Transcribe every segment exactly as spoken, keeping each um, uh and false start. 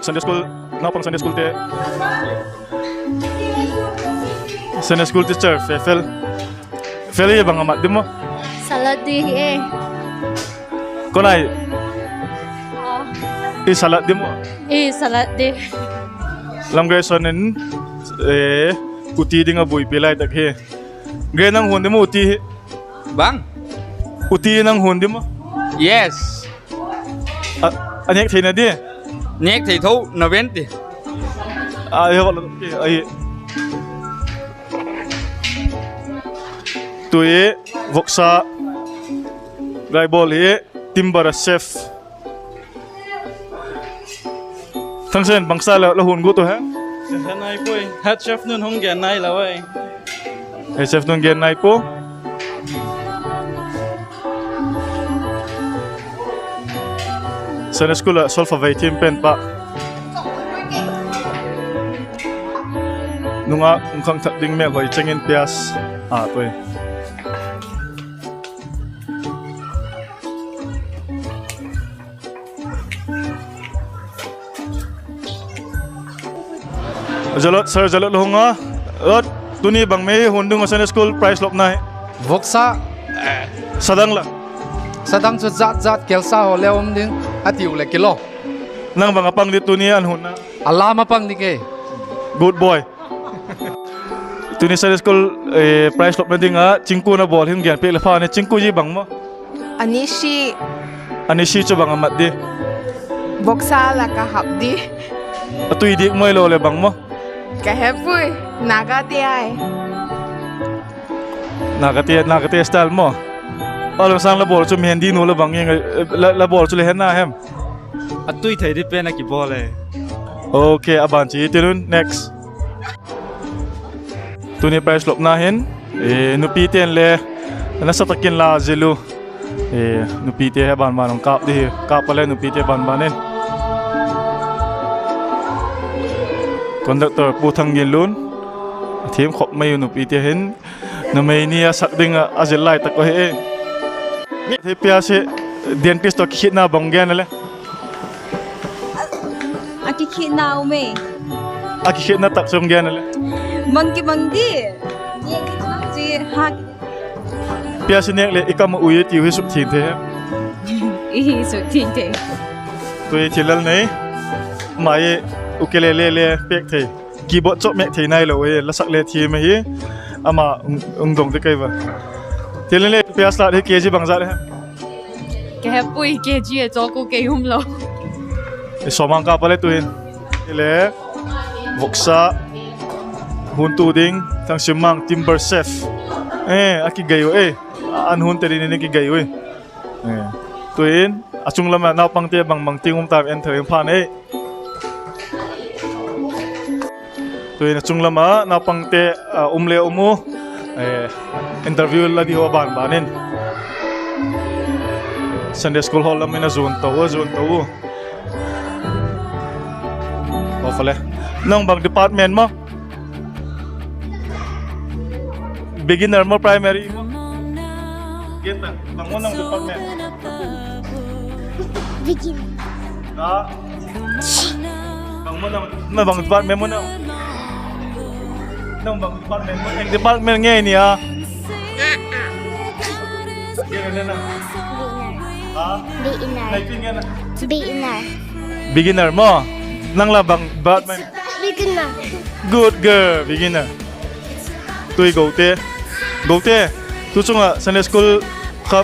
Sunday school, naupang Sunday school te, Sunday school teacher Fefel. Fel, i bang a mat di maw? Salad di hi e. Ko nai. I salad di maw? I salad di. Lamgreson in, uti ding a buaipi lai tak hi. Gre, nang hun di maw uti hi? Bang? Uti nang hun di maw? Yes. A nêk theina di? Nêk thei tho na ven ti. Ahi. Tui voksa gai bawl hi, timber a chef. Thangsen, bangsa la hun gut u he? Head chef nun hung gen nai lo e. Head chef nun gen nai pua. Sunday school ah solfa vei thiam pen pa. Nungak hung khangthak ding mêlhoi cheng in pias a tui. Jalot, Sir Jalot la hung a. Tuni bang mai hun ding a Sunday school prize lopna hi? Voksa. Sadang la? Sadang chu jat jat kelsa haw le um ding a tiu leh kilo. Nang bang a pang di tuni an hun a? A lam a pang ding e. Good boy. Tuni Sunday school prize lopna ding a chingku na bawl hin gen piak leh pha ni, chingku zi bang maw? Anisi. Anisi chu bang a mat di? Voksa la ka hap di. A tui dik mai lo leh bang maw? Ka he puai, Nagate ai. Nagate, Nagate style maw? Aw, la sang la bawl chu Mehndi nu la bang, la bawl chu le he na hem? A tui thei di pen a kibawl e. Okay, a ban chi ti lun, next. Tuni prize lopna hin, nupite'n le nasa tak in la zil u. Nupite he ban ban hung kâp di hi, kâp a le nupite ban ban in. Conductor Pu Thangginlun, a thiam khop mai u nupite hin, numei ni a sak ding ah a zil lai tak u hi e. Hi pias hi, dentist tawh kikhitna bang gen a le? A kikhitna um e. A kikhitna tak chu hung gen a le? Bang kibang di? Pias hi nêk leh i kam a ui tiu hi sukthiang thei hem? Sukthiang thei. Tui thil lal nei. Mai, ukulele le pêk thei. Keyboard chawp mêk thei nailo e, la sak le thiam ahi. Ama hung dong di kei va. Thil lal nei, pias la hi kg bangzat hem? Ka he puai, kg a chawk u kei um lo. Sawmang kâp a le tu hin. Hile, voksa, hun tu ding, Thangsimmang timber chef. A kigei u e. An hun te ding in kigei ui. Tuin a chung lam ah naupangte bang bang ting um tam en thei ing phan ei. Tuin a chung lam ah naupangte um le um u, interview la di haw ban ban in. Sunday school hall lam in a zuan to u, zuan to u. Nang bang department maw? Beginner maw, primary maw? Bang maw nang department? Beginner. Bang maw nang, bang department maw nang? Nang bang department maw? Eng department ngei ni a? Beginner. Beginner maw? Nang la bang department? Beginner. Good girl, beginner. Tui Gote. Gote, tu chung ah Sunday school kha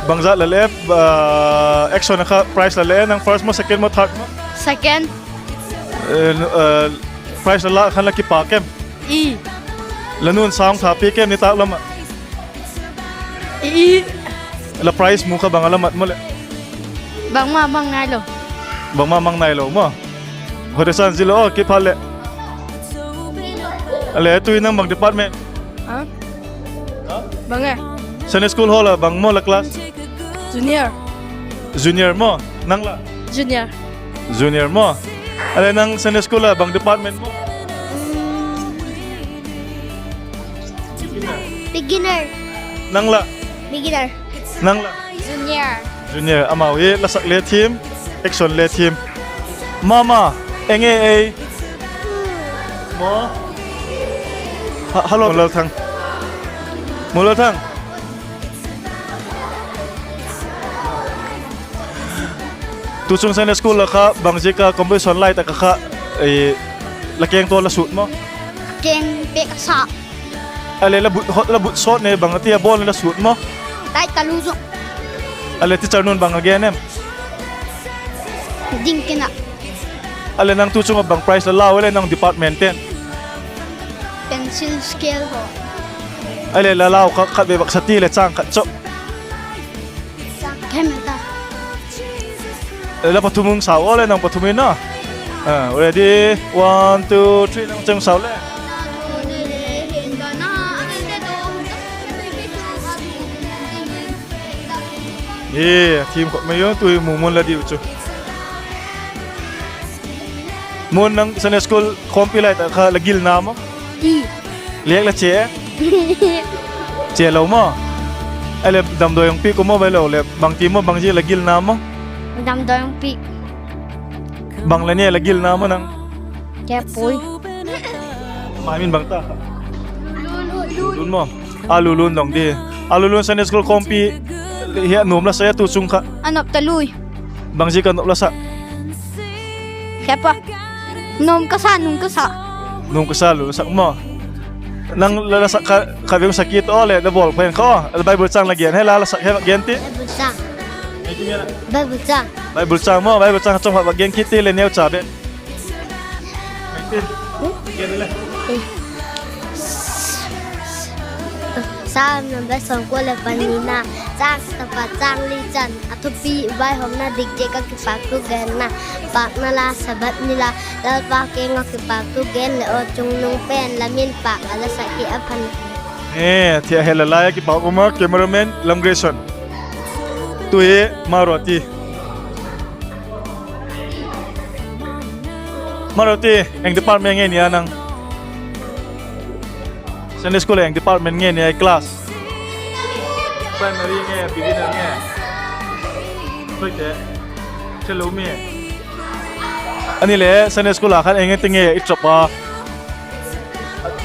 bangzat la le, action a kha prize la le, nang first maw, second maw, third maw? Second. Prize la la khan la kipak em? La nu'n sâng tha piak em nitâk lam ah? La prize mu kha bang a la mat maw leh? Bangma mang nailo. Bangma mang nailo maw? Hotesan zil aw, kiphat leh. Ale, tui nang bang department? Sunday school hall ah bang maw la class? Junior. Junior maw? Nang la? Junior. Junior maw? Ale, nang Sunday school ah bang department maw? Beginner. Nang la? Beginner. Nang la? Junior. Junior. Amau hi la sak le thiam, action le thiam. Mama. Eng e ei? Maw? Hello, Lalthang. Maw, Lalthang. Tuchung Sunday school la kha bangziak a composition lai tak a kha la keng tawl la sut maw? Keng pek a sa. A le la but sawt ne bang a ti a bawl ne la sut maw? Tai talu zo. A le teacher nu'n bang a gen em? Ding kina. A le nang tuchung a bang prize la lau a le nang department ten? Pencil, scale haw. A le la lau kha khat vei vak sa ti le châng khat chu. Châng khat ta. La pathum hung sau a le nang pathum in a. Ready, one, two, three, nang cheng sau le. E, thim khop mai u, tu hi mu mun la diu chu. Mun, nang Sunday school khawmpi lai tak kha la gil na maw? Lêk la chia? Chia lo maw? A le damdawi hung piak u maw vai lo leh bangti maw, bangziak la gil na maw? Damdawi hung piak. Bang la ne la gil na maw nang? Kepui. Mai min bang ta? Lulun maw? A Lulun dong di. A Lulun Sunday school khawmpi hi a nuam la sa a tuchung kha? A nop ta lui. Bangziak a nop la sak? Khepa. Nuam ka sa, nuam ka sa. Nuam ka sa, lu la sak maw? Nang la la sak kha, kha veng sa kit aw le la bawl pha in kha. Bible châng la gen he la la sak he gen ti. Bible châng maw, Bible châng chawm khat va gen kit ti le neucha be. Sam number sawmkua leh panina, châng sawm pat châng li chan a thupi: Vaihawmna dik ziak a kipâkthu genna. Pâkna la Sabbath ni la, Lalpa kiang ah kipâkthu gen leh aw, chungnung pen la min pâk a la sak hi a pha. E, thia he la lai a kipâk um a, cameraman Lamgrayson. Tu hi Maroti. Maroti, eng department nge ni a nang? Sunday school eng department nge ni a class? Primary nge, beginner nge? Soite. Thelo mi. Ani le Sunday school a khan eng ti nge i chap a?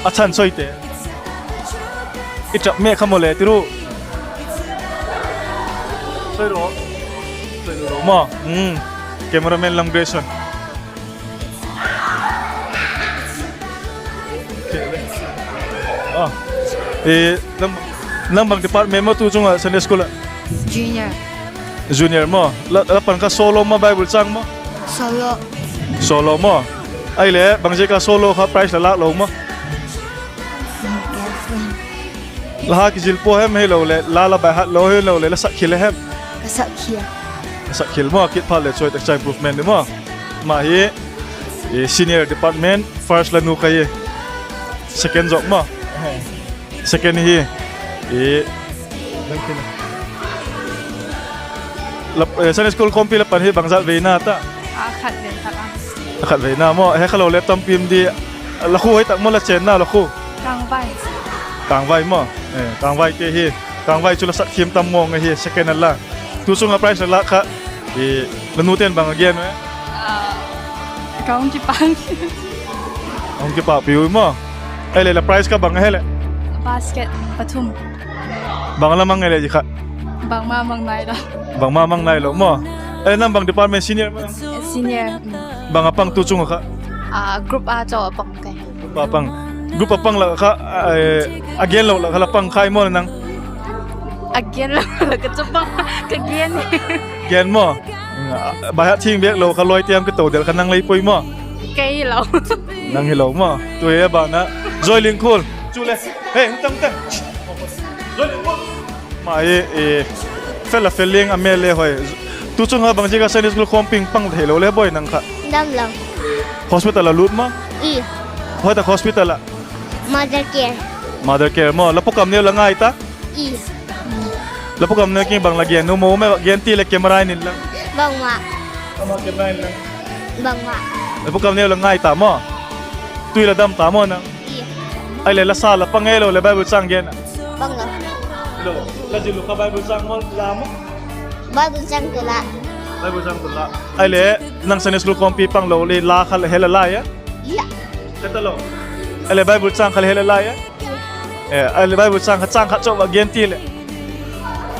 A chan soite. I chap me kha maw le tiru. Soi lo. Soi lo maw. Cameraman Lamgrayson. Nang bang department maw tuchung ah Sunday school ah? Junior. Junior maw. La pan kha solo maw Bible châng maw? Solo maw. Ahile bangziak a solo kha prize la lâk lo maw? La ha kizil pua hem, hilo leh la la baihat lo, hilo leh la sak khil hem? La sak khil maw, kit phat leh choi tak cha improvement di maw. Ma hi senior department first la nu kha hi. Second zawk maw? Second hi. Sunday school khawmpi la pan hi bangzat veina ta? A khat veina maw, he kha lo leh tampi um di. La khu hoi tak maw la chenna la khu? Kângvai maw. Kângvaite hi. Kângvai chu la sak thiam tam mawng ahi, second a la. Tuchung a prize la lâk kha, la nute'n bang a gen u e? Ka hung kipâk, hung kipâkpi u maw. Ahile la prize kha bang a he leh? Basket pathum. Bang a la mang e leh zia kha? Bangma mang nailo maw. E, nang bang department, senior maw? Bang a pang tuchung a kha? Group a pang. Group a pang lak kha, a gen lo lak kha la pang khai maw nang? Gen maw. Baihat thiang bêk lo kha lawite am kito del kha nang lei pui maw? Nang hilo maw. Tu hi a ban a Joylingkul. Chule, he, hung tang tang. Ma hi, fel a fel ling a mêl le hoi. Tuchung a bangziak a Sunday school khawmpi pang theilo le boi nang kha? Hospital a lut maw? Hoi tak hospital ah? Mother Care maw. La pu kam neu la ngai ta? La pu kam neu kiang bang la gen u maw, me gen ti leh camera in inlang. La pu kam neu la ngai ta maw? Tui la dam ta maw nang? Ahile la sa la pang e lo leh Bible châng gen a? La zil u kha Bible châng maw la maw? Ahile, nang Sunday school khawmpi pang lo le la kha la he la lai a? Ahile Bible châng kha la he la lai a? Ahile Bible châng kha, châng khat chawk va gen ti leh.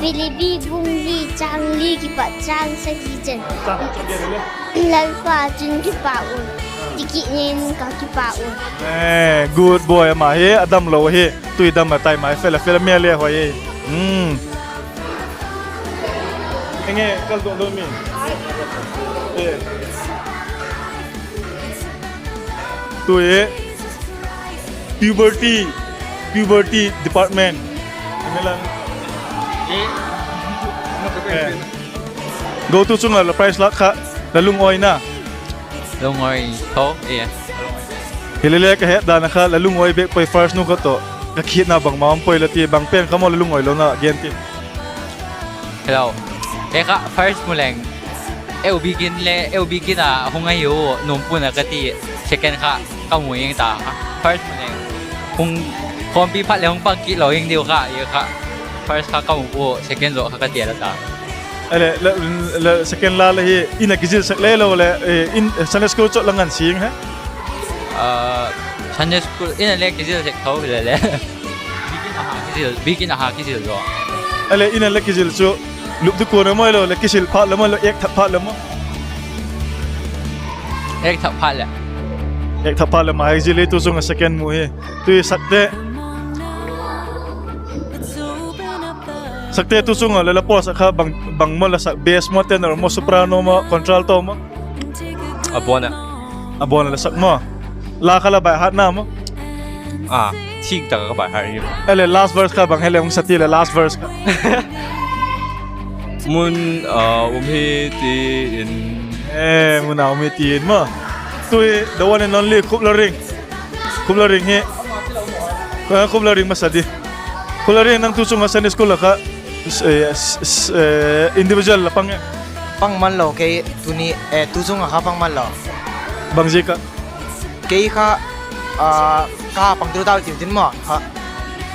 Philippi bung li châng li kipat châng sagi chen. Lalpa chun kipâk un, ti kit nin ka kipâk un. Good boy, ama hi a damlo hi. Tui dam a tai mai, fel a fel a, mêl le hoi. Enge kal dong lo mi. Tui puberty, puberty department. Go to chung a la prize lâk kha, la lungawina. Lungawina. Hilele ka het dan a kha la lungawi bek poi, first nu kha tawh ka khiatna bangma um poi la ti, bang pen kha maw la lungawi lona gen ti. Hello. E kha first mu leng, eu bikin le eu bikin a hung ahiu, nuam pua'n a ka ti. Second kha ka mu ing ta kha. First mu leng, hung khawmpi phat leh hung pang kit lo ing diu kha, e kha. First kha ka mu pua, second zaw kha ka ti a la ta. Ahile, second la la hi, in a kizil sek le lo le, Sunday school chawk la ngan sing he? Sunday school in a le kizil sek tho hile le. Bikin a ha kizil zaw. Ahile in a le kizil chu, lupdi kuan a maw lo le kisil phat le maw lo, ek thak phat le maw? Ek thak phat le. Ek thak phat le ma hi zil hi tu chung a second mu hi. Tui sakte. Sakte tu chung a le la pawlsak kha bang, bang maw la sak, bass maw, tenor maw, soprano maw, contralto maw? A bawn a la sak maw? La kha la by heart na maw? Thik tak a ka by heart hi. Ahile last verse kha bang hile hung sa ti le last verse kha. Mun a um hi ti in. Mun a um hi ti in maw. Tui the one and only Khupla Ring. Khupla Ring hi. Khupla Ring masa di. Khupla Ring, nang tu chung a Sunday school a kha individual la pang e? Pang man lo kei tuni, tu chung a kha pang man lo. Bang ziak a? Kei kha ka pang tu tau tin tin maw kha,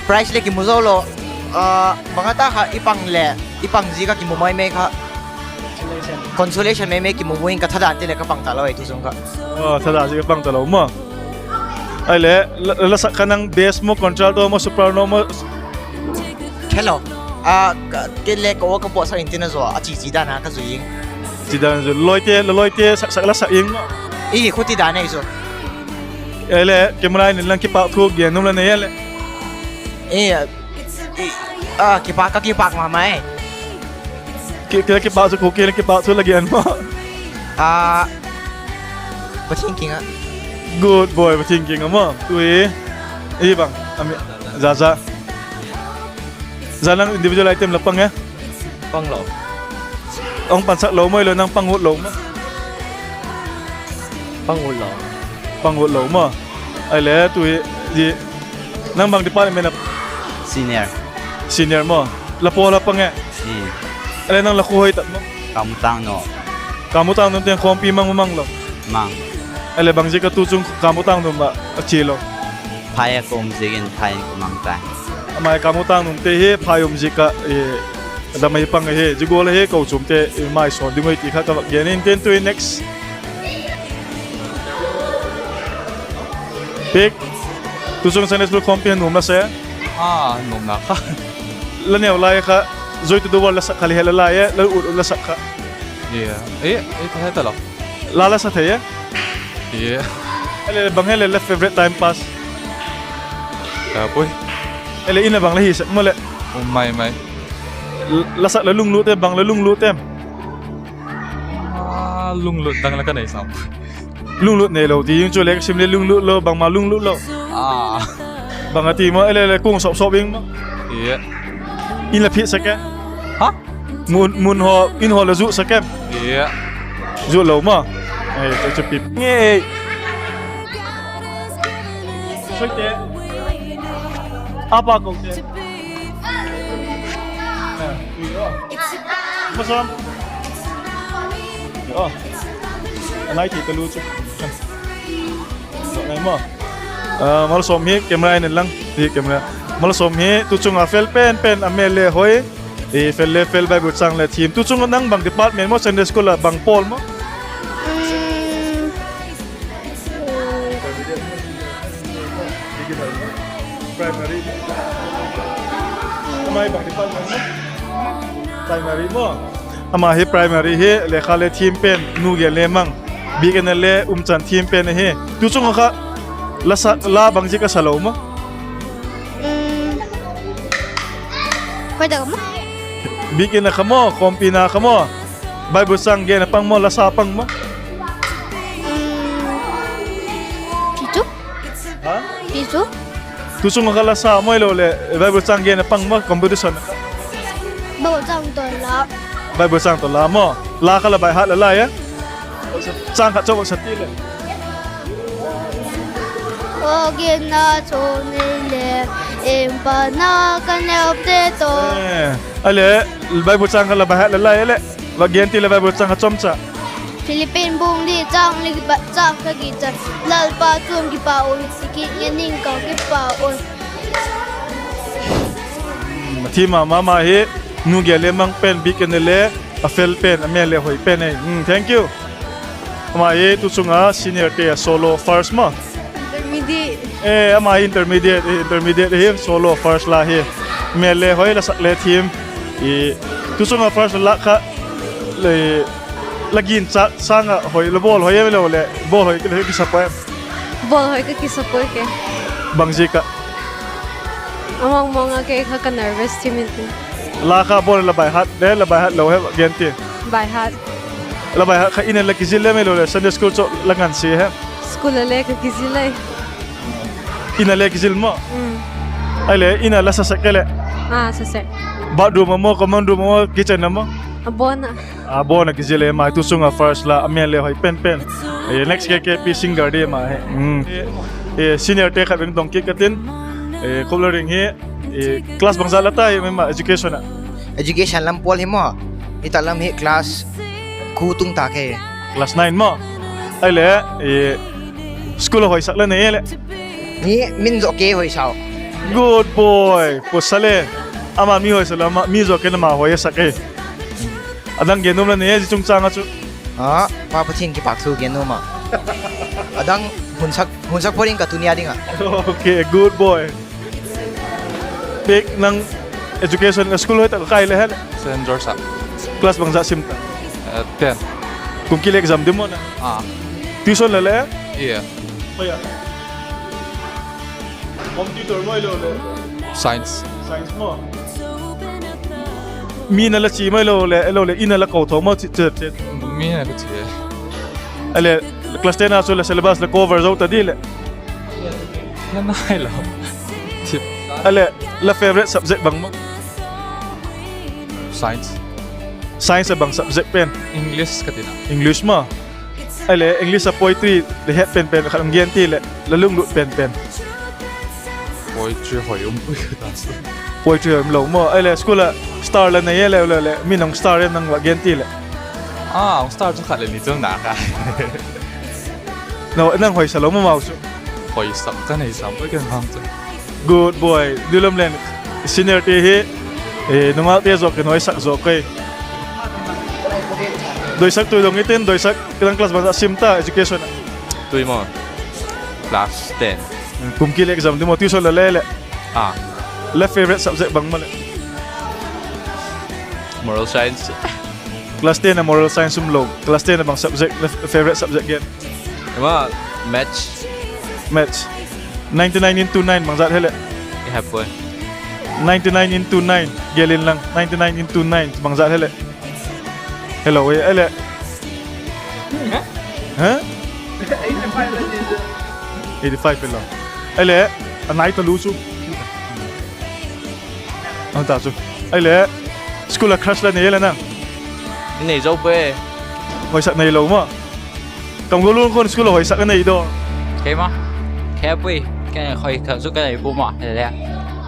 prize le kimu zo lo, bang a ta kha i pang le, i pang ziak a kimu mai mai kha, consolation mai mai kimu mu in ka thadan ti leh ka pang ta lo e tu chung kha. Thadan ziak a pang ta lo maw? Ahile, la sak kha nang bass maw, contralto maw, soprano maw? Hello. Kei le ka aw ka pawtsak in tin a zaw a chi chi dan a ka zui ing. Chi dan a zui. Lawite, la lawite sak sak la sak ing maw? I khuti dan ei chu. Ahile camera in lang kipâk thu gen nuam la nei a leh? Kipâk, ka kipâk ma mai. Kei kipâk chu, kei kipâk thu la gen maw? Pathian kiang a. Good boy, Pathian kiang a maw. Tui, i bang, za za. Za nang individual item la pang e? Pang lo. Hung pansak lo maw, lo nang pang ut lo maw? Pang ut lo. Pang ut lo maw? Ahile tui, nang bang department a? Senior. Senior maw? La pawl a pang e? Ahile nang la khua hoi tak maw? Kamu Tangnuam. Kamu Tangnuam te'n khawmpi mang maw mang lo? Ahile bang ziak a tu chung Kamu Tangnuam ah a chia lo? Phai a ka um ziakin phai in ka mang tai. Amai Kamu Tangnuamte hi phai um ziak a dam ahi pang ahi, zia gual ahi kochuamte mai sawn ding ui ti kha ka vak gen in tin tui next. Pik, tu chung Sunday school khawmpi nuam la se? Nuam na kha. La neu lai kha, Joy to the World la sak kha le he la lai e, la ut la sak kha? La la sa thei e? Ahile bang hile la favourite time pass? Ahile in a bang la hi sek maw leh? La sak la lunglut em, bang la lunglut em? Lunglut dang la ka nei sam. Lunglut neilo ti ding chu le ka sim le lunglut lo, bangma lunglut lo. Bang a ti maw, ahile le kung sawp sawp ing maw? In la phit sek e? Mun, mun haw, in haw la zut sek em? Zut lo maw? Chu chu pip nge. Soite. A pa kote. Masam. A nai thei talu chu. Malsawm hi camera in lang hi camera. Malsawm hi tu chung a fel pen pen a mêl le hoi. Fel le fel, Bible châng le thim. Tu chung nang bang department maw, Sunday school ah bang pawl maw? Ama hi bang department maw? Primary maw? Ama hi primary hi lekha le thim pen, nu gen le mang, biak in a le umchan thim pen ahi. Tu chung a kha la bangzia ka sa lo maw? Biak in a kha maw, khawmpina kha maw, Bible châng gen a pang maw, la sa pang maw? Tu chung a kha la sa maw, ahiloleh Bible châng gen a pang maw, competition? Bible châng tawh la maw? La kha la by heart la lai a? Châng khat chawk sa ti leh. Aw gen a chawk nei le, em pa na ka neute tawh. Ahileh, Bible châng kha la by heart la lai a leh, va gen ti leh Bible châng kha chawmcha. Philippi bung li châng li kipat châng ka giat chan, Lalpa chuam kipak un, i kit ngen ning ka kipak un. A thi ma ma ma hi, nu gen le mang pen, biak in a le a fel pen, a mêl le hoi pen ei. Thank you. Ama hi tu chung a seniorte a solo first maw? Ama hi intermediate, intermediate hi solo first la hi. Mêl le hoi, la sak le thim. Tu chung a first la lâk kha, la ginchâk sâng ah hoi, la bawl hoi em, ahiloleh bawl hoi ka kisa puai em? Bawl hoi ka kisa puai ke. Bangziak ah? A mawngmawng a kei kha ka nervous thim intin. La kha bawl la by heart le la by heart lo he gen ti? By heart. La by heart kha in a la kizil em, ahiloleh Sunday school chu la ngansia hem? School a le ka kizil ai. In a le kizil maw? Ahileh in a la sa sek e leh? Bathroom a maw, common room a maw, kitchen a maw? A bawn a kizil e mai, tu chung a first la, a mêl le hoi pen pen. Next K K P singer di mai. Seniorte khat veng dong kit ka tin. Khawp la ring hi, class bangzat la ta hi ma education ah? Education lam pawl hi maw, i ta lam hi class ku tung ta ke. Class nine maw? Ahileh, school a hoisak la nei e leh? Min zaw ke hoisa. Good boy. Pasal e. Ama mi hoisa la, mi zaw ken ama hoi a sak e. A dang gen nuam la nei e zia chungchâng ah chu? Pa Pathian kipakthu gen nuam a. A dang hun sak pua ding ka tuni a ding ah. Okay, good boy. Pik, nang education a school hoi tak a kai le he leh? Class bangzat sim ta? Kum kit leh exam di maw na? Tuition la le? Home tutor maw, ahiloleh science maw? Mi na la chia maw, ahiloleh in a la ko tho maw? Ahileh class ten a chu la syllabus la cover zo ta di leh? Ahileh, la favourite subject bang maw? Science. Science a bang subject pen? English maw? Ahileh English a poetry la het pen pen khat um gen ti leh, la lunglut pen pen? Poetry hoi um lo maw? Ahileh school a star la nei e leh, leh min hung star em nang va gen ti leh? Hung star chu khat le ni chu na ka. Nang hoisa lo maw mau chu? Good boy. Dilam len, seniorte hi nungakte zaw ken hoisak zaw kei. Doisak tui dong i tin, Doisak, nang class bangzat sim ta education ah? Class ten. Kum kit leh exam di maw, tuition la le leh? La favourite subject bang maw leh? Moral science. Class ten a moral science um lo, class ten a bang subject, la favourite subject gen? Maths. Ninety nine into nine bangzat he leh? Ninety nine into nine gel inlang, ninety nine into nine bangzat he leh? Hello e, ahileh? Eighty five hilo. Ahileh, a nai talu chu. Ahileh, school a crush la nei e leh nang? Nei zo puai. Hoisak neilo maw? Kam go lun khun school a hoisak a nei daw? Kei ma, kei puai. Ken hoisak chu ka nei pua ma, hile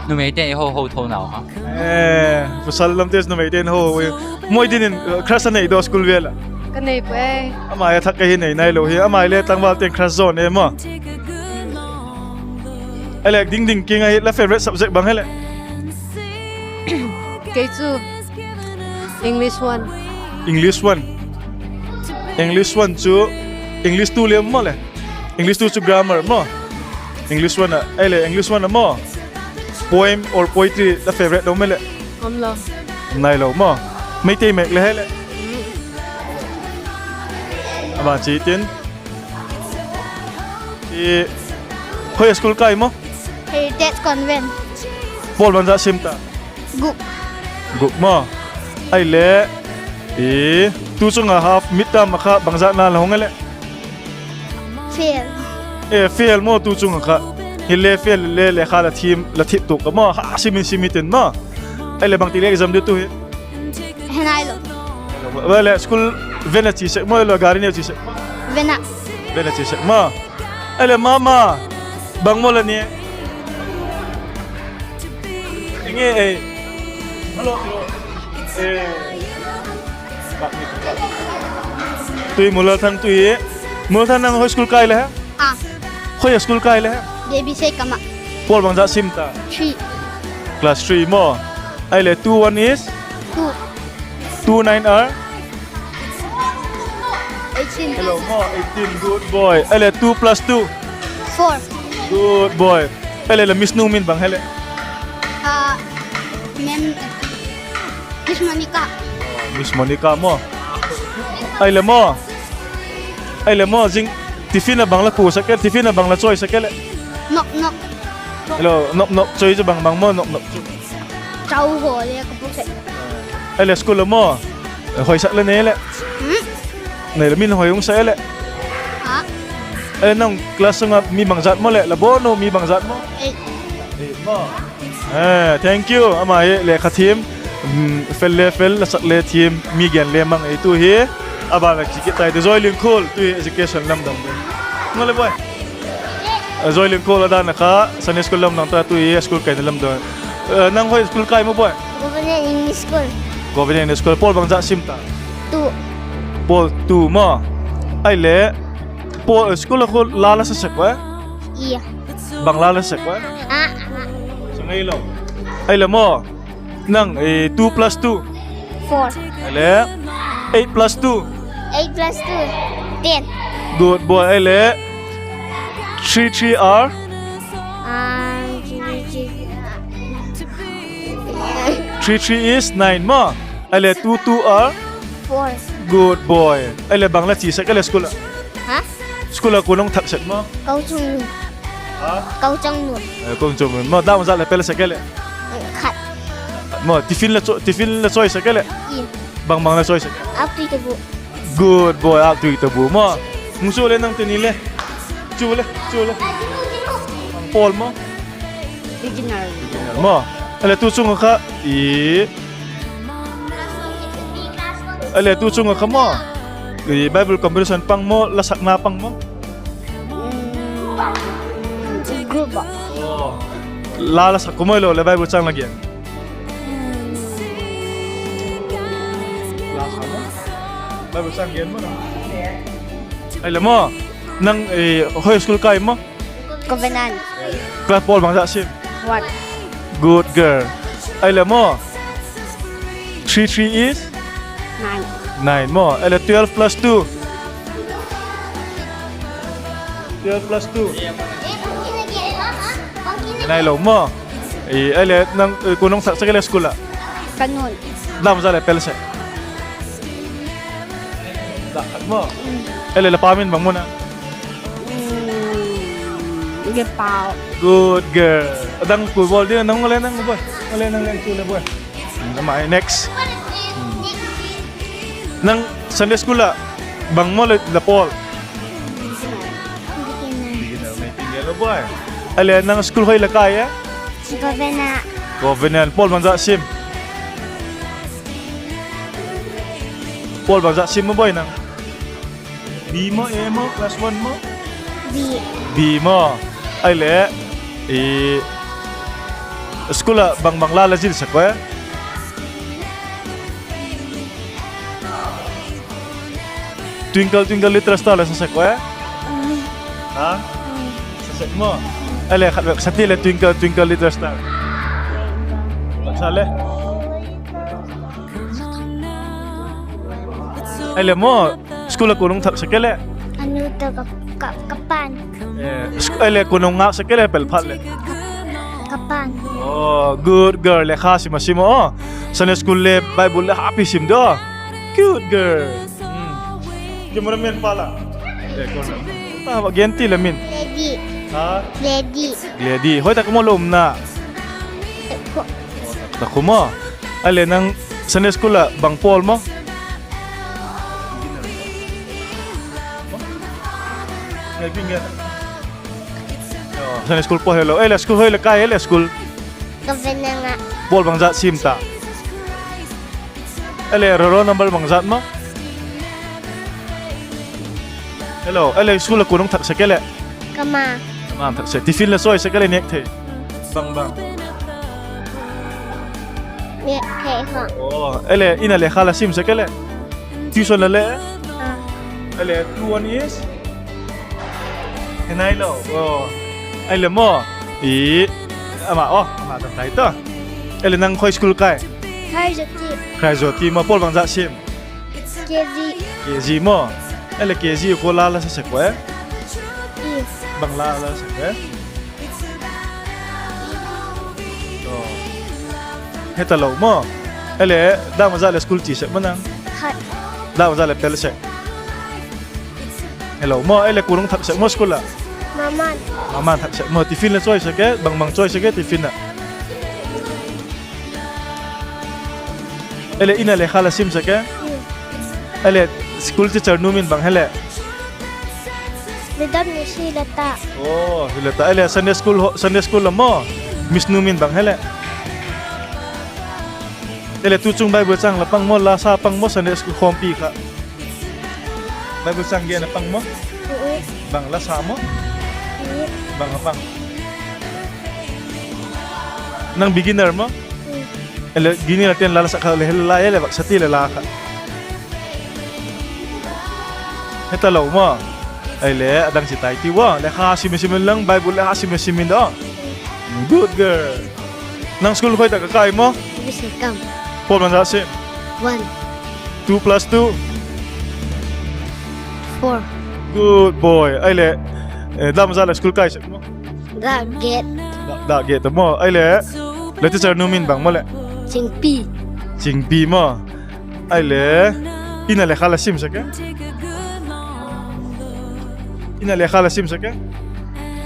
numeite'n ei ho ho tho nau ha. Pasal lamte numeite'n ho ho. Moi din in crush a nei daw school vel ah? Ka nei puai. Ama hi thak ka hi nei nailo hi, ama hile tangvalte'n crush zaw ne maw? Ahileh ding ding king ahi, la favourite subject bang hileh? Kei chu English one. English one. English one chu, English two le maw le. English two chu grammar maw. English one a, ei le English one a maw. Poem or poetry la favourite lo me le. Om lo. Nai lo maw. Meitei mêk le he le. Ama chi tin. I, hoi school kai maw? Heritage Convent. Pawl bangzat sim ta? Guk. Guk maw? Ahile, i, tu chung a half midterm a kha bangzatna la hung a le? Fail. E, fail maw tu chung a kha? Hile fail le lekha la thim, la thip tuk ka maw? Ha, sim in sim in tin maw? Ahile bangti le exam di tu hi? He nai lo. Ahile school van a chi sek maw, lo gari neu chi sek? Van a. Van a chi sek maw? Ahile mama, bang maw la ne? Nge ei. Hello, hello. Eh. Tui Mulal Thang tui. Mulal Thang nang hoi school kai le he? Ah. Hoi school kai le he? Baby Sekam a. Pawl bangzat sim ta? Three. Class three maw? Ahile two one is? Two. Two nine are? Eighteen. Hello maw, eighteen, good boy. Ahile two plus two? Four. Good boy. Ahile la miss nu min bang he le? Ah, ma'am, Miss Monica. Miss Monica maw? Ahile maw? Ahile maw, zing tiffin a bang la kusak e, tiffin a bang la chawisak e le? Nop nop. Hello, nop nop chawi chu bang bang maw, nop nop chu? Chau haw le ka pu sek. Ahile school a maw? Hoisak le nei le? Hmm? Nei le min hoi hung sa e le? Ha? Ahile nang class sung a mi bangzat maw le, la bawn u mi bangzat maw? Eight. Eight maw? Eh, thank you. Ama hi lekha thiam, mm, fel le fel, la sak le thiam, mi gen le mang ei tu hi. A ban a kikit tai te Joy Lingkhul, tu hi education lamdang ding. Ngol le boi. Eh, Joy Lingkhul a dan a kha, Sunday school lamdang ta tu hi, school kaina lamdang. Eh, nang hoi school kai maw boi? Covenant English School. Covenant English School, pawl bangzat sim ta? Two. Pawl two maw? Ahile, pawl, school a khu la la sa sek ua? Ia. Bang la la sek ua? Ah, ah. Sa ngei lo. Ahile maw, nang, eh, two plus two? Four. Ahile, eight plus two? Eight plus two, ten. Good boy. Ahile, three three are? Ah, three three. Three three is nine maw? Ahile two two are? Four. Good boy. Ahile bang la chi sek ahile school a? Ha? School a kuan hung thak sek maw? Kau chung. Ha? Kau chung nu. Eh, kau chung nu. Maw, dam za le pel sek ahile? Eh, khat. Maw, tiffin la cho-, tiffin la chawi sek ahile? I. Bang bang la chawi sek? Âktui tabu. Good boy, âktui tabu maw. Mu chu le nang teni le. Chu le, chu le. Pawl maw? Beginner. Maw. Ahile tu chung a kha i. Ahile tu chung a kha maw. I Bible competition pang maw, la sakna pang maw? Mm, group ah. La la sak ko maw lo le Bible chang la gen. Bible chang gen maw na? Ahile maw, nang, eh, hoi school kai maw? Covenant. Class pawl bangzat sim? One. Good girl. Ahile maw, three three is? Nine. Nine maw. Ahile twelve plus two? Twelve plus two. Nai lo maw. Eh, ahile nang, eh, kuan hung thak sek ahile school ah? Ka nu'n. Dam za le pel sek? Dak khat maw. Mm. Ahile la pa min bang maw na? Mm, Gepau. Good girl. A dang ku bawl ding nang le nang boi. Nang le nang le chu le boi. Ama next. Nang Sunday school ah bang maw le la pawl? Beginner. Beginner, Nightingale boi. Ahile nang school hoi la kai e? Covenant. Covenant. Pawl bangzat sim? Pawl bangzat sim maw boi nang? B maw, A maw, class one maw? B. B maw. Ahile, i, school ah bang bang la la zil sek ua? Twinkle Twinkle Little Star la sa sek ua? Mm. Ha? Mm. Sa sek maw. Ahile khat bep sa ti le Twinkle Twinkle Little Star. Sa le. Ahile maw, school ah kuan hung thak sek e leh? Anu tawh ka, ka, ka pan. Eh, sk-, ahile kuan hung ngâk sek e leh pel phat leh? Ka, ka pan. Oh, good girl, lekha sim a sim a aw. Sunday school le Bible le hapi sim de aw. Good girl. Hmm. Cameraman pa la. Eh, corner. Ah, gen ti le min. Lady. Ha? Lady. Lady. Hoi tak maw la umna? Tak khu maw. Ahile nang Sunday school ah bang pawl maw? Sunday school pawl helo. Ahile school hoi le kai hile school? Kavenanga. Pawl bangzat sim ta? Ahile roll number bangzat maw? Hello, ahile school ah kuan hung thak sek e leh? Ka ma. Ka ma thak sek. Tiffin le chawi sek e leh nêk thei? Bang bang? Nêk thei kha. Ahile in a lekha la sim sek e leh? Tuition la le? Ahile two one is? He nai lo. Ahile maw, i, ama aw, ama tak tai ta. Ahile nang khoi school kai? Khraizuati. Khraizuati maw, pawl bangzat sim? K G. K G maw. Ahile K G khu la la sa sek ua e? Bang la la sek e? He talo maw. Ahile dak maza leh school chia sek maw nang? Dak maza leh pel sek? Helo maw, ahile kuan hung thak sek maw school ah? Maman thak sek maw, tiffin le chawi sek e, bang bang chawi sek e tiffin ah? Ahile in a lekha la sim sek e? Ahile school teacher nu min bang he leh? Aw, hile ta. Ahile Sunday school, Sunday school la maw, miss nu min bang he leh? Ahile tuchung Bible châng la pang maw, la sa pang maw, Sunday school khawmpi kha? Bible châng gen a pang maw? Bang la sa maw? Bang a pang? Nang beginner maw? Ahile beginner ten la la sak kha le hel la e leh vak sa ti le la kha. He talo maw. Ahile a dang chi tai ti ua, lekha sim sim in lang, Bible lekha sim sim in da. Good girl. Nang school khoi tak a kai maw? Pawl bangzat sim? Two plus two? Good boy. Ahile dak maza leh school kai sek maw? Dak get ta maw. Ahile la teacher nu min bang maw leh? Chingpi maw. Ahile in a lekha la sim sek e? In a lekha la sim sek e?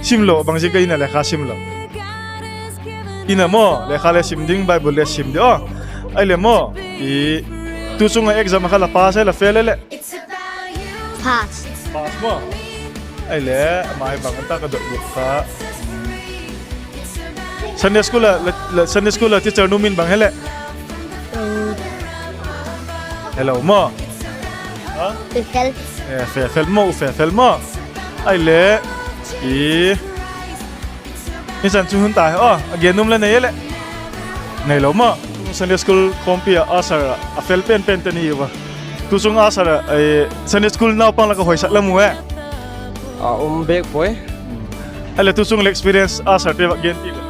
Sim lo, bang ziak a in a lekha sim lo? In a maw, lekha le sim ding, Bible le sim ding aw. Ahile maw, tuchung a exam kha la pass e la fail e leh? Pass maw. Ahile ama hi bang ta ka dot lut kha. Sunday school a, Sunday school a teacher nu min bang he leh? Helo maw. Fefel maw, Fefel maw. Ahile i, i chan chu hun ta hi aw, a gen nuam le nei e leh? Neilo maw. Sunday school khawmpi a usher a fel pen pen te ni ua. Tuchung usher a, Sunday school naupang lak a hoisak la mu e? A um bek puai. Ahile tuchung le experience usher te vak gen ti le?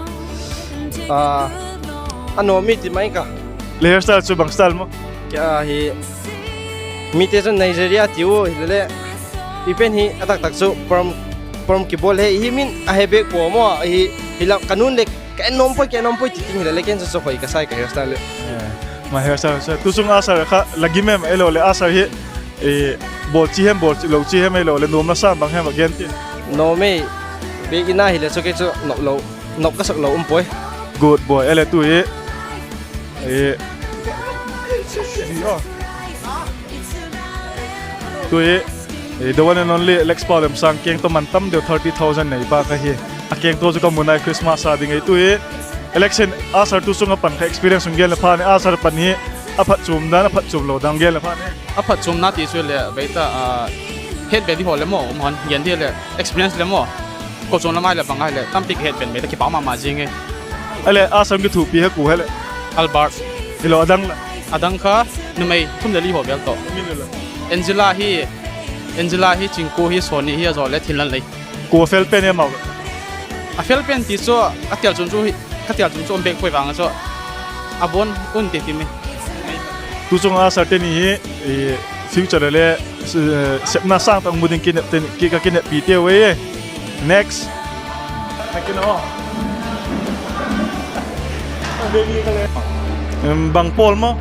A nuam mi ti mai ka. Le hairstyle chu bang style maw? Hi, mite chun Nigeria tiu hilele, i pen hi a taktak chu perm, perm kibol hi, hi min a he bek pua maw, hi, hi la ka nun le ka en nuam puai, ka en nuam puai ti ting hilele ken chu chu hoi ka sai ka hairstyle le. Ma hairstyle chu tuchung usher kha la gim em, ahilole usher hi bawl chi hem, bawl lo chi hem, ahilole nuam la sam bang hem a gen ti. Nuam e, bek in a hile chu kei chu nop ka sak lo um puai. Good boy, ahile tu hi tu hi the one and only Alex Paulemsang keng tawh man tam deu thirty thousand nei pa ka hi. A keng tawh chu ka mu nai Christmas a ding ei tu hi. Alex in usher tu chung a pan kha experience hung gen le pha ni, usher pan hi a phatchuam dan, a phatchuam lo dan gen le pha ni. A phatchuamna ti chu le beita, hetben di haw le maw um hon gen di le experience le maw. Kochuam lam ai le bang ai le tampi ka hetben beita, kipak ma ma zing e. Ahile usher kithuapi he kua hile? Albert. Hilo a dang la? A dang kha numei thum le li haw vel tawh. Angela hi, Angela hi, Chingkua hi, Sawni hi, a zaw le Thinlanlei. Kua fel pen em a? A fel pen ti chu ka tial chun chu um bek puai vang a chu a bawn un ti ti mi. Tu chung usher teni hi Future le, eh, sepna sâng tak mu ding kinep, ka kineppi teu e. Next. Em, bang pawl maw?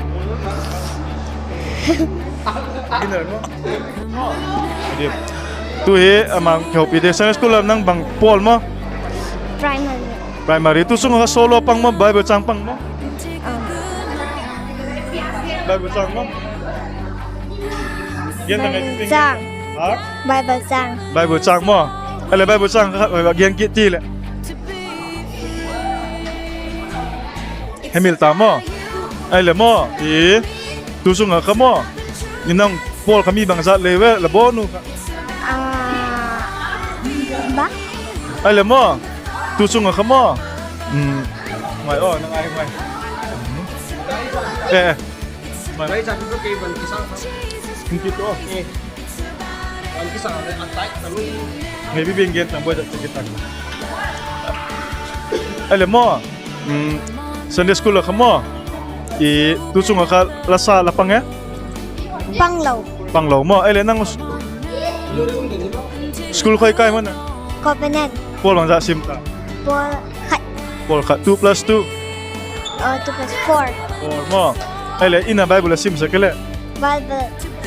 Tu hi ama kihoupi de, Sunday school a nang bang pawl maw? Primary. Primary. Tu sung kha solo pang maw, Bible châng pang maw? Bible châng maw? Bible châng. Bible châng maw? Ahileh Bible châng kha gen kit ti leh. Hemil ta maw? Ahileh maw, i, tu sung a kha maw, i nang pawl kha mi bangzat lei ve, la bawn u kha? Ahileh maw, tu sung a kha maw, ngai aw, ngai, ngai. Ahileh maw, Sunday school a kha maw, i, tu sung a kha la sa la pang e? Panglo maw? Ahileh nang school khoi kai maw nang? Pawl bangzat sim ta? Pawl khat, two plus two maw? Ahileh in a Bible a sim sek e leh?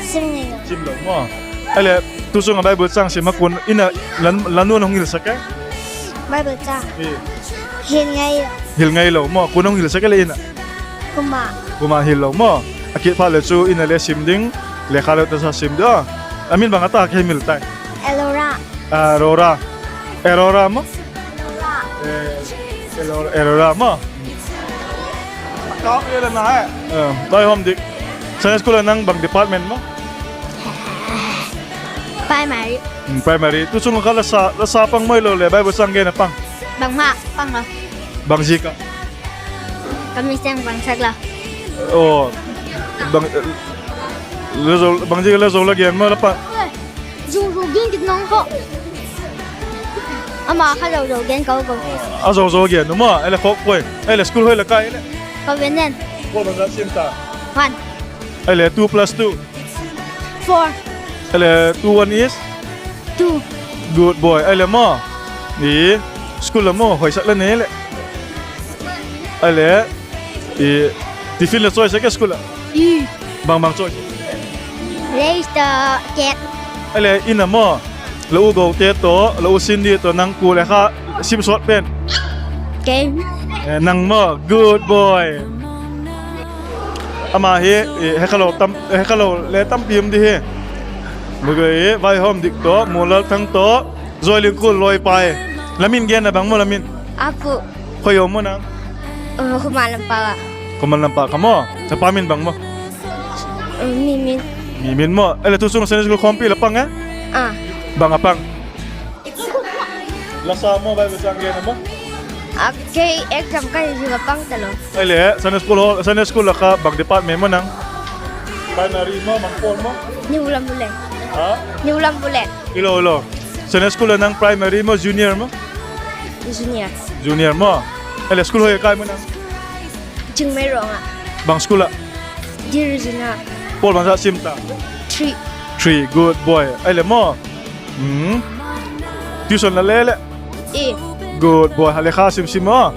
Sim lo maw? Ahileh tu sung a Bible châng sim a kuan in a, la nu'n hung hil sek e? Hil ngai lo maw? Kuan hung hil sek e leh in a? Kuama hil lo maw? A kit phat leh chu in a le sim ding, lekha le tasa sim ding a. A min bang a ta, ka hemil tai. Aurora. Aurora maw? Aurora maw? Vaihawm dik. Sunday school a nang bang department maw? Primary. Tu sung a kha la sa pang maw, ahiloleh Bible châng gen a pang? Bangma pang a. Bang ziak ah? Ka mi seng bangsak la. Bang ziak a la zo la gen maw la pang? Zo zo gen kit nang kha. Ama kha zo zo gen ka u ko. A zo zo gen u maw, ahileh khawk puai. Ahileh school hoi la kai leh? Covenant. Pawl bangzat sim ta? Ahileh two plus two? Ahileh two one is? Good boy. Ahileh maw, school la maw hoisak la nei leh? Ahileh tiffin la chawi sek e school ah? Bang bang chawi? Ahileh in a maw, la u Gote tawh, la u Cindy tawh nang kua lekha sim sawt pen? Nang maw, good boy. Ama hi, he kha lo le tampi um di hi. Vaihawm dik tawh, Muallalthang tawh, Zoilingkul lawi pai. La min gen a bang maw la min? Khoi um maw nang? Khuman Lampak kha maw. La pa min bang maw? Mimin maw. Ahileh tu sung Sunday school khawmpi la pang e? Bang a pang? La sa maw, Bible châng gen a maw? Kei exam ka hi zing a pang talo. Ahileh Sunday school a kha bang department maw nang? Primary maw, bang pawl maw? Hilo, hilo. Sunday school a nang primary maw, junior maw? Junior maw? Ahileh school hoi kai maw nang? Bang school ah? Pawl bangzat sim ta? Three, good boy. Ahileh maw, tuition la le leh? Good boy, ha lekha sim sim maw.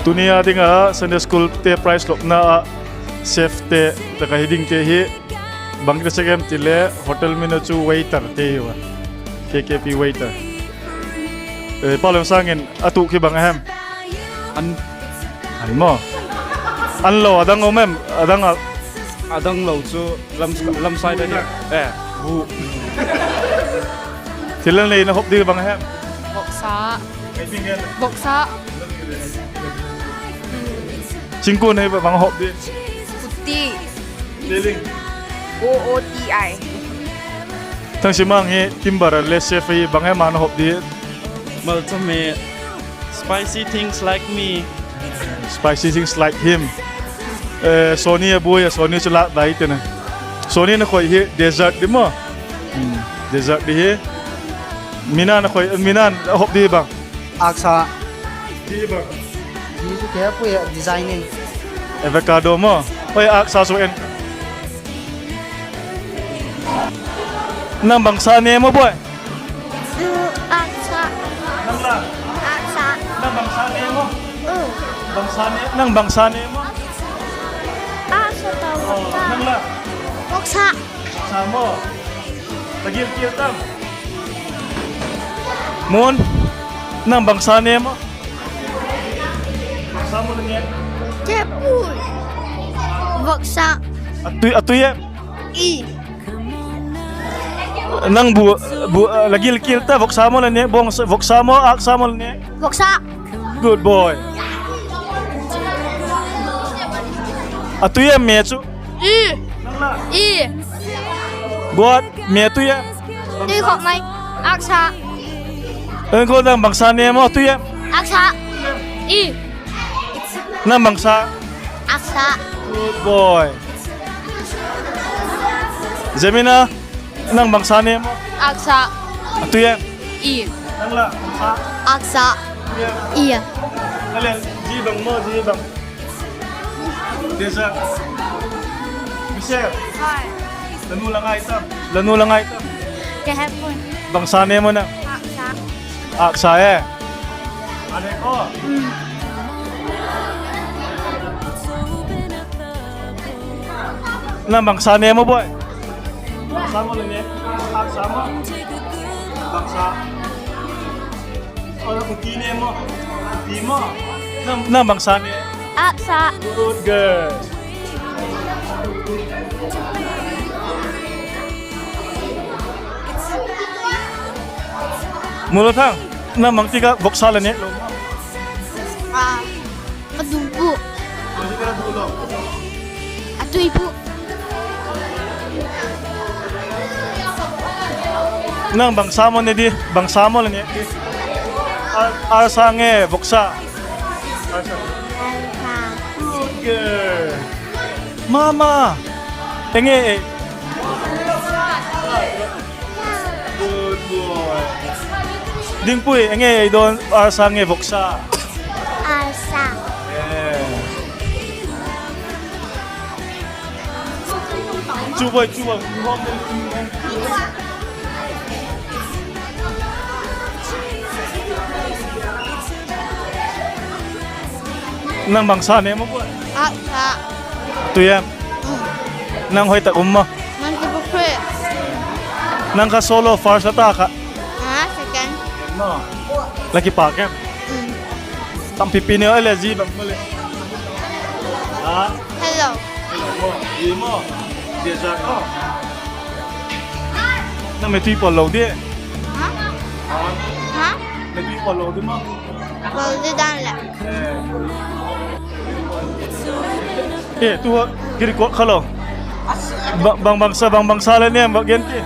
Tuni a ding a Sunday School te prize lopna ah chef te tak a hi dingte hi bangti sek em ti le hotel min a chu waiter te hi a, K K P waiter. Pau lem sâng in a tuak hi bang a hem? An, an maw? An lo a dang um em? A dang a, a dang lo chu lam, lam side a hi. Thil an lei na hop di bang a hem? Voksa. Voksa. Chingkuan hi bang a hop di? Putti. O O T I. Thangsimang hi timber le chef hi bang hem a na hop di? Malchame, spicy things like me. Spicy things like him. Sawni a buai a, Sawni chu lâk dai tene. Sawni na khoi hi dessert di maw? Dessert di hi. Mina na khoi, Mina a hop di bang? Âksa. Di bang? Di chu ke pui a design in. Avocado maw? Oi, âksa chu en. Nang bangsa ne maw boi? Âksa. Nang la? Âksa. Nang bangsa ne maw? Bangsa ne, nang bangsa ne maw? Âksa tau. Nang la? Voksa. Sa maw? Tagil kil tam. Mun, nang bangsa ne maw? Sa maw ne? Ke pui. Voksa. A tui, a tui e. I. Nang bu, bu, la gil kil ta, voksa maw la ne, bong, voksa maw, âksa maw la ne? Voksa. Good boy. A tui em me chu? I. I. Guat, me tui em? Tui khop mai. Âksa. Nang bangsa ne maw, tui em? Âksa. I. Nang bangsa? Âksa. Good boy. Zemina, nang bangsa ne maw? Âksa. A tui em? I. Nang la? Âksa. I. Ale, zi bang maw, zi bang? Dessert. Michelle. La nu la ngai tam? La nu la ngai tam? Bangsa ne maw nang? Âksa e. Nang bangsa ne maw boi? Bangsa maw la ne? Âksa maw? Bangsa. Oi, u ti ne maw? U ti maw? Nang, nang bangsa ne? Âksa. Good girl. Mulathang, nang bangtik a voksa la ne lo? A dum pu. A tui pu. Nang bangsa maw ne di, bangsa maw la ne di? Âksa nge voksa? Mama, enge e? Dingpui, enge ei dawn, âksa nge voksa? Âksa. Chu boi, chu boi. Nang bangsa ne maw boi? Âksa. Tui em? Nang hoi tak um maw? Nang kha solo first la ta kha? Second. La kipak em? Tampipi neu ele zi bang maw le. Hello. Hello maw? Zi maw? Dessert maw? Nang me tui pawl lo di? Me tui pawl lo di maw? Pawl di dan le. E, tu kiri ko khalo. Bang, bangsa, bang, bangsa le nem ba gen ti.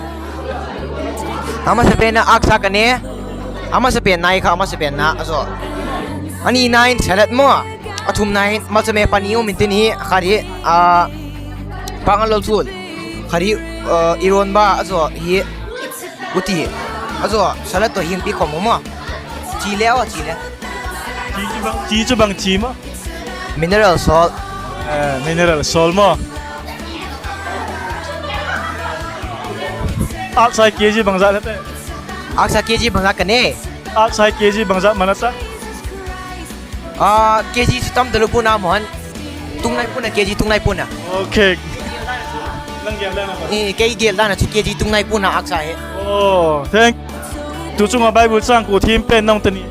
Amasapen a âksa ka ne. Amasapen nai kha, amasapen na a zaw. Ani nai in salad maw. A thumna in malchame pani um intin hi, khat hi, a, pangal lol thul. Khat hi, ironba a zaw hi, uti. A zaw salad tawh hingpi khawm um a. Chi le a, chi le. Chi chu bang, chi chu bang chi maw? Mineral salt. Mineral salt maw? Âksa KG bangzat hete? Âksa KG bangzat ka ne? Âksa KG bangzat man a ta? A, kg chu tam ta lo pua'n a, maw han. Tung nai pua'n a, kg tung nai pua'n a. Okay. Kei gel dan a chu kg tung nai pua'n a, aksa hi. Oh, thank. Tu chung a Bible châng kua thiam pen nang ta ni?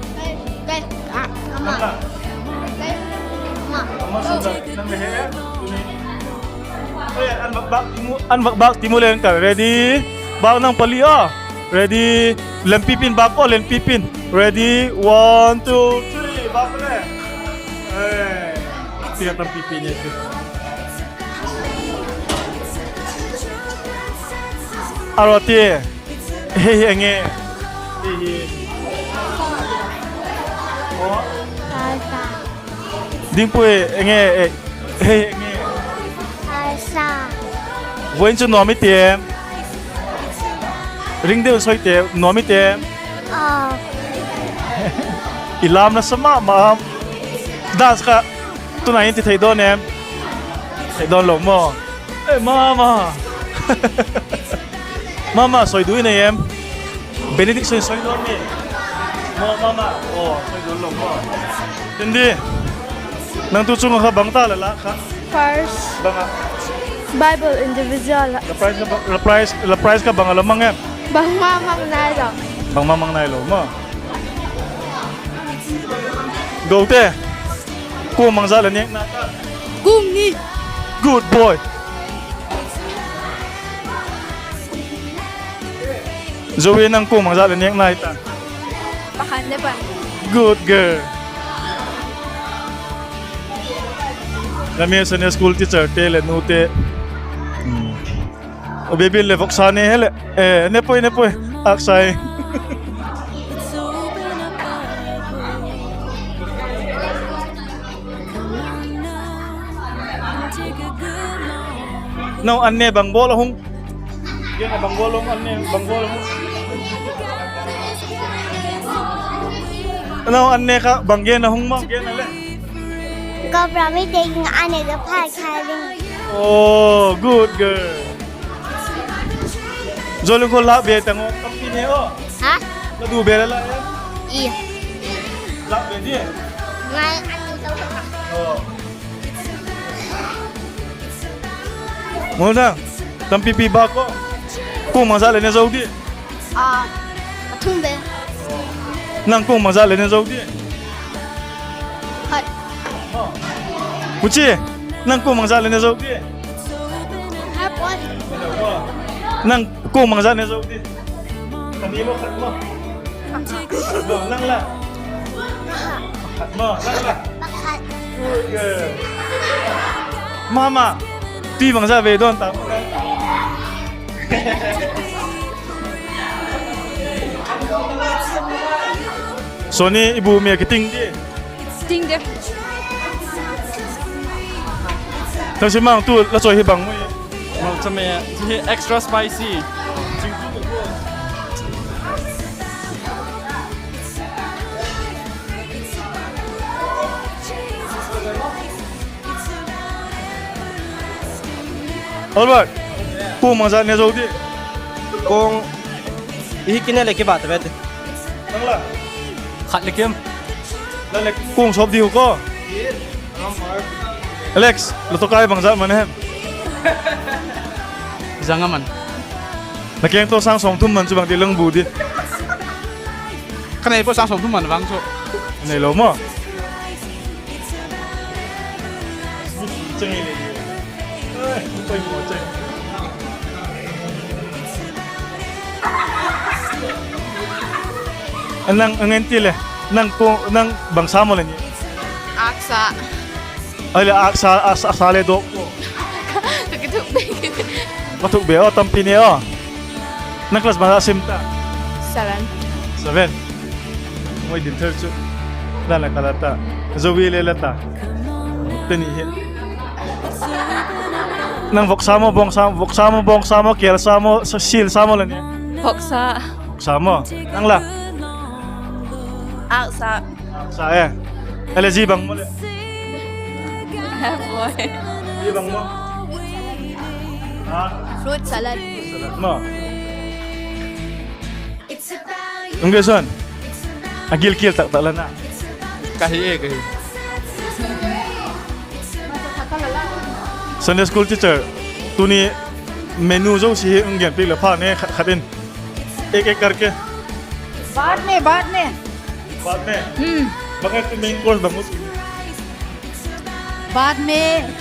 An vak bâk ti mu leng ka. Ready? Bâk nang pali a. Ready? Lenpipi'n bâk aw, lenpipi'n. Ready? One, two, three. Bâk le. Tia tampipi ne chu. A ro ti. Hei hi enge? Hei hi. Dingpui enge? Hei enge? Voin chu nuam i ti em? Ring deu soi te, nuam i ti em? I lam na sa ma ma. Dance kha tuna in ti thei dawn em? Thei dawn lo maw? E, mama. Mama, soi du i nei em? Benediction soi dawn ni. Maw, mama. Aw, soi dawn lo maw? Hindi. Nang tu chung a kha bang ta la la kha? First. Bang a? Bible individual. La prize, la prize, la prize kha bang a la mang em? Bangma mang nai lo. Bangma mang nai lo maw? Gote, kuang mangza le nêk nai ta? Kuang ni. Good boy. Zoe, nang kuang mangza le nêk nai ta? Pakhat le pan. Good girl. La mi Sunday school teacher te leh nute. Baby le voksa ne he leh. E, ne poi, ne poi. Aksai. Nau an ne bang bawl a hung? Gen a bang bawl a hung, an ne bang bawl a hung? Nau an ne kha bang gen a hung maw, gen a le? Ka promise te ing a ne ka pha kha ding. Oh, good girl. Zolung ko la be tang o, tampi ne o. Ha? La du be la la e. I. La be di. Ngai an to. Oh. Muna, tampipi bâk ko. Kuang mangza le ne zo di? A, a thum ve. Nang kuang mangza le ne zo di? Khat. Uchi, nang kuang mangza le ne zo di? Nang kuang mangza ne zo di? Ani maw, khat maw? Nang la? Khat maw, nang la? Mama, ti mangza ve don ta. Soni, i bu mi a kiting di? Ting de. Thangsimang, tu la chawi hi bang mu i? Malchame, hi extra spicy. Albert, kuang mangza ne zo di? Kuang, hi kine le kibat ve ti. Nang la? Khat le kim. La le kuang sop diu ko. Alex, la to kai bangzat man hem? Zang a man. La keng to sâng sawmthum man chu bang ti lang bu di. Ka nei pua sâng sawmthum man vang chu. Nei lo maw? Nang, ngen ti le, nang ko, nang bang sa maw le ni? Aksa. Ai le aksa, aksa, aksa le dok ko. Ka kithuk be. Ka thuk be, aw, tampi ne aw. Nang class bang a sim ta? Seven. Seven. Moi din thar chu. La la ka la ta. Zoe le la ta. Te ni hi. Nang voksa maw, bawngsa, voksa maw, bawngsa maw, kêlsa maw, sa-, silsa maw la ni? Voksa. Voksa maw. Nang la? Aksa. Aksa e. Ale zi bang maw le? Zi bang maw? Ha? Fruit salad. Salad maw. Ung ge son. A gilkial tak tak la na. Ka hi e, ka hi. Sunday school teacher, tuni menu zosia hi hung genpiak leh pha ne, khat khat in. एक एक करके। बाद में, बाद में। बाद में? हम्म। Bang e, main course bang u? बाद में।